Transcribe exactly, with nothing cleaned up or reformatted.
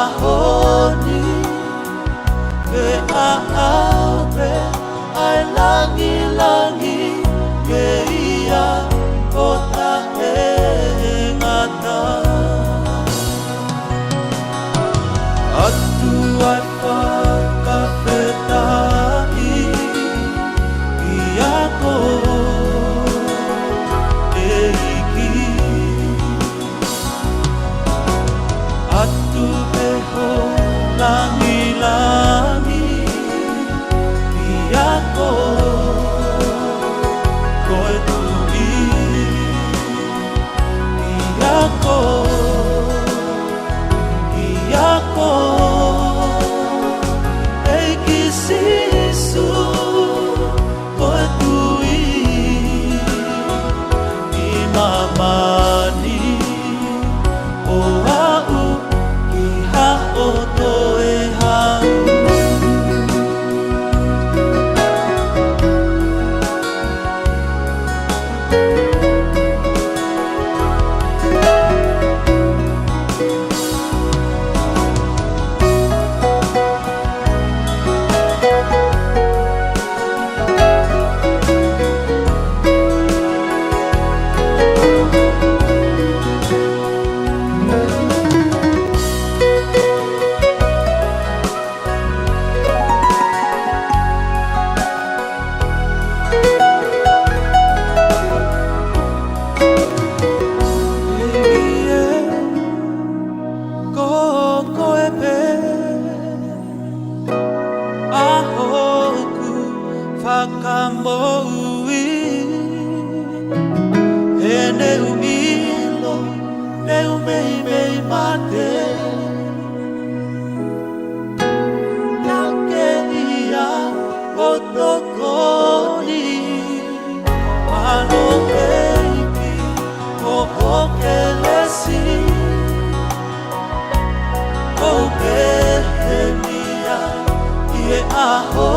ʻaho ni, ke ʻaʻau pē ʻa e langilangi, ke ʻi ai ʻa e taʻengata. ʻOtua, fakafetaʻi ʻia koe, ʻEiki. ʻOatu pē ho langilangi ʻia koe, ko e Tuʻi, ʻia koe, ʻia koe, ʻEiki Sīsū, ko e Tuʻi ʻi māmani, ʻo aʻu ki haʻo toe haʻu. Ko koe pē ʻa hoku fakamoʻui, he neʻu ʻilo, neʻu meimei mate, naʻa ke ʻi ai ʻo tokoni. Mālō ʻEiki, ko ho kelesi, ʻoku pehē ni ia ʻi he ʻaho